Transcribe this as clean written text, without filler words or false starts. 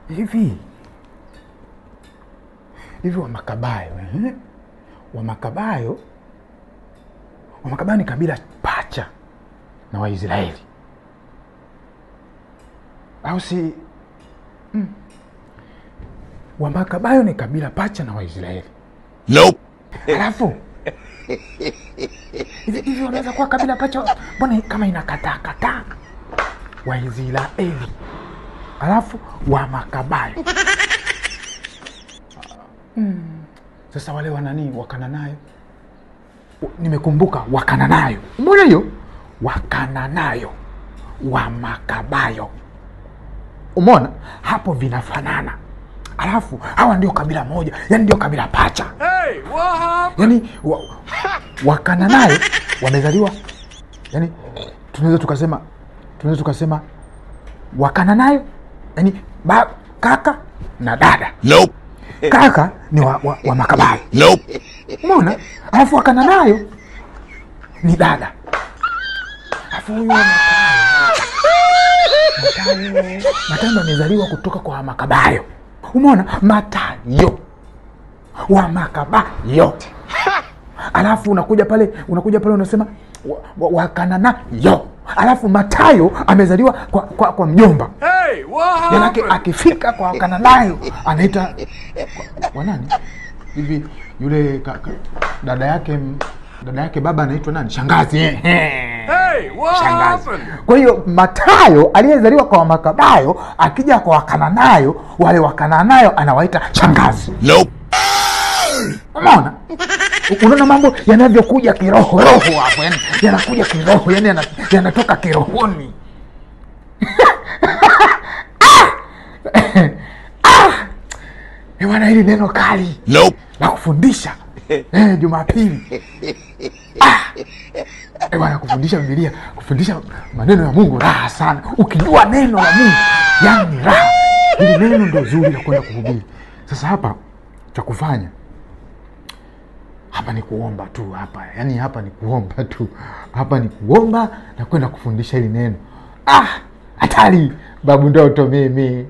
Hivi hivi Wamakabayo, eh? Wamakabayo ni kabila pacha na Waisraeli. Au si Wamakabayo ni kabila pacha na Waisraeli. Nope. Alafu hivi wanaweza kuwa kabila pacha, mbona kama inakataa kataa? Waisraeli. Alafu Wamakabayo. Sasa wale wanani Wakananayo. Nimekumbuka Wakananayo. Umeona hiyo? Wakananayo, Wamakabayo. Umeona? Hapo vinafanana. Alafu hawa ndio kabila moja, yani ndio kabila pacha. Hey, what happened? Yani Wakananayo wamezaliwa, yani tunaweza tukasema Wakananayo, yani kaka na dada. Nope. Kaka ni wa Makabayo. Nope. Umeona? Alafu Wakananayo ni dada. Alafu huyu Matayo amezaliwa kutoka kwa Makabayo. Umeona? Matayo wa Makabayo. Alafu unakuja pale unasema Wakananayo. Alafu Matayo amezaliwa kwa mjomba. Hey, what happened? Akifika kwa Wakananayo anaita kwa nani? Hivi yule dada yake baba anaitwa nani? Shangazi. Hey, what Shangazi. happened? Kwa hiyo Matayo aliyezaliwa kwa Makabayo akija kwa Wakananayo, wale Wakananayo anawaita shangazi. Nope. Umeona? Unaona mambo yanavyokuja kiroho roho hapo, yani yanakuja kiroho, yani yanatoka kirohoni. Bwana, hili neno kali. Nope. La kufundisha. Jumapili. Bwana, kufundisha Biblia, kufundisha maneno ya Mungu raha sana. Ukijua neno la Mungu, yani raha. Hili neno ndio zuri la kwenda kuhubiri. Sasa hapa cha kufanya hapa ni kuomba tu hapa. Yaani hapa ni kuomba tu. Hapa ni kuomba na kwenda kufundisha hili neno. Hatari babu ndoto mimi.